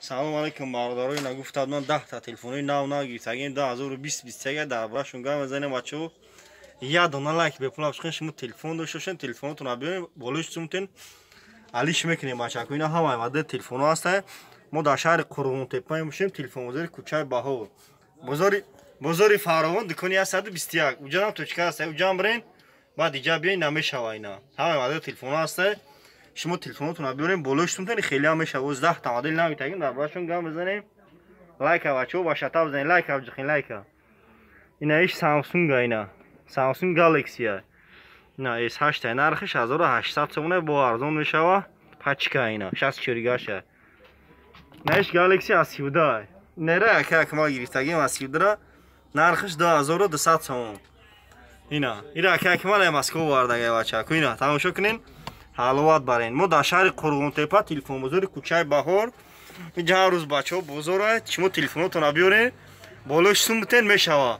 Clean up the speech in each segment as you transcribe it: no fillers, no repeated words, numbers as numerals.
Салом алейкум, бародарои. Нагуфтад, ман 10 та телефонои нав нав гирифтагим, 2020, 21. Дар барашон гап мезанем, бачаҳо. Як дона лайк бепул абшхен. Шумо телефон дошта бошен, телефонотон биёен, болои сумтен алиш мекунем, бачако. Ина ҳамаи модели телефонҳо ҳастанд. Мо дар шаҳри Қурғонтепа мебошем, телефонбозори кӯчаи Баҳор, бозори Фаровон, дукони 121. Уҷанам точка ҳаста, уҷам бирен, баъд иҷа биёен, намешава. Ина ҳамаи модели телефонҳо ҳастанд. Шумо телефонотонро биёрем, болои сумтен хеле ҳам мешава. Оз 10 та модели нав гирифтагим, дар барашон гап мезанем. Лайка, бачаҳо, ба шата бизанед, лайка биҷихен, лайка. Ина иш Самсунга, ина Samsung Galaxy, ина S8, нархиш 1800 сомона, бо арзон мешава. Пачка ина 64 гаша. Наиш Galaxy A32, нера яка якма гирифтагим A32, нархиш 2200 сомон. Ина ира яка якма ла Москва овардага, бачако. Ина тамошо кунен, ҳаловат барен. Мо дар шаҳри Қурғонтепа, телефонбозори кӯчаи Баҳор. Инҷа ҳар рӯз, бачаҳо, бозора. Шумо телефонотонро биёрен, болои сум битен, мешава.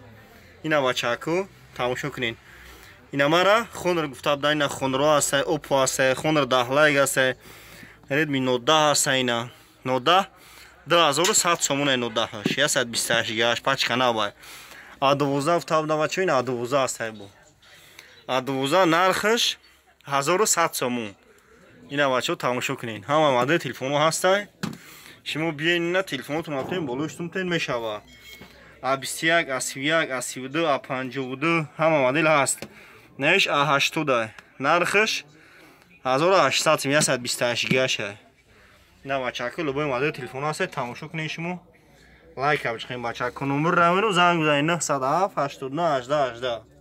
Ина, бачако, тамошо кунен. Ина мара Хонор гуфта буда. Ина Хонорро ҳаста, Оппо ҳаста, Хонор 10 Лайт ҳаста, Redmi Note 10 ҳаста. Ина Note 10 2100 сомона, Note 10 128 гигаш, пачка набай. А12 гуфта буда, бачаҳо. Ина А12 ҳаста, бо А12 нархаш 1100 сомон. Ина, бачаҳо, тамошо кунен, ҳама модели телефонҳо ҳастай. Шумо биёен, ина телефонотон афтен, болои сумтен, мешава. А21, А31, А32, А52, ҳама модел ҳаст. Наиш А80, нархаш 1800, 128 гигаша. Ина, бачако, любой модели телефон ҳаст, тамошо кунед шумо. Лайка бичихем, бачако. Номер рамеро занг бизанед: 907 89 18 18.